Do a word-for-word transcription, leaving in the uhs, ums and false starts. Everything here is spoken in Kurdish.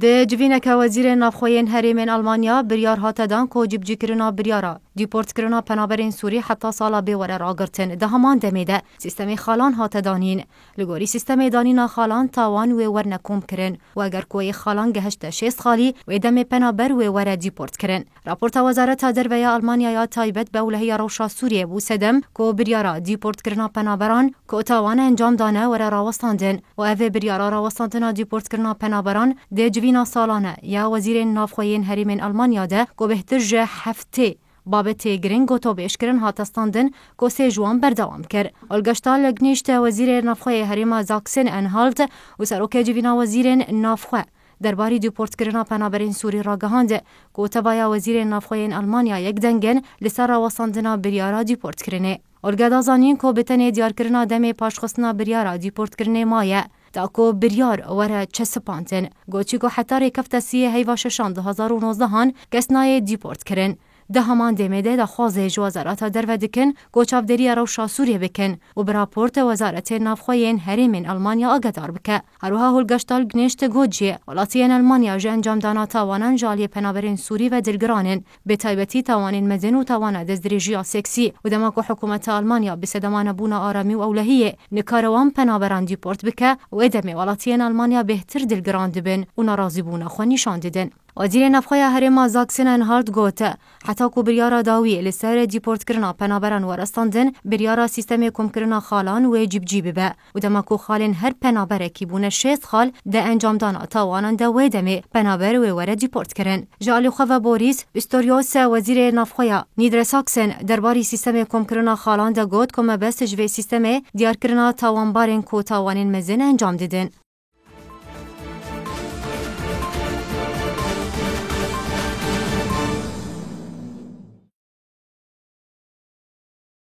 Di civîneke wezîrên navxwe yên herêmên Almanya biryar hate dan ku cîbicîkirina biryara dîportkirina penaberên Sûrî heta sala bê were ragirtin. Di heman demê de sîstemê xalan hate danîn. Li gorî sîstemê danîna xalan tawan wê werne komkirin û eger ku yê xalan gehişte şêst xalî, wê demê penaber wê were dîportkirin. Raporta Wezareta Derve ya Almanyaya taybet bi ewlehiya rewşa Sûriyê bû sedem ku biryara dîportkirina penaberan ku tawan encam dane were rawestandin û ev ê biryara rawestandina dîportkirina penaberan dê civîna salane ya wezîrên navxwe yên herêmên Almanya de ku bêhtir ji heftê babetê giring gotobêjkirin hate standin ku sê ji wan berdewam kir. Olga Stahlgniş de wezîrê navxwe yê herêma Sachsen-Anhalt û serokê civîna wezîrên navxwe derbarî dîportkirina penaberên Sûrî ragihand ku tevaya wezîrên navxwe yên Almanya yek deng in li ser rawestandina biryara dîportkirinê. Olga da zanîn ku bi tenê diyarkirina demê paşxistina biryara dîportkirinê maye, ta ku biryar were çesipandin. Gotî ku heta rêkefta siyê heyva şeşan du hazar û nozdehan kes nayê dîportkirin. Di heman demê de daxwazê ji Wezareta Derve dikin ku çavdêriya rewşa Sûriyê bikin û bi raporta Wezaretê Navxwe yên herêmên Almanya agedar bike. Her wiha Holger Stahlgniş got jî, welatiyên Almanya ji encamdana tawanan ji aliyê penaberên Sûrî ve dilgiran in, bi taybetî tawanên mezin û tawana destdirêjiya seksî û dema ku hikûmeta Almanya bi sedema nebûna aramî û ewlehiyê nikare wan penaberan dîport bike, wê demê welatiyên Almanya bêhtir dilgiran dibin û nerazîbûna xwe nîşan didin. Wezîrê Navxweya Herêma Sachsen-Anhalt got, heta ku biryara dawî li ser dîportkirina penaberan were standin, biryara sîstemê komkirina xalan wê cîbicî bibe û dema ku xalên her penaberekî bûne şêst xal, di encamdana tawanan de wê demê penaber wê were dîportkirin. Ji alî xwe ve Boris Pistorius, wezîrê navxweya Niedersachsen, derbarî sîstemê komkirina xalan de got ku mebest ji vê sîstemê diyarkirina tawanbarên ku tawanên mezin encam didin.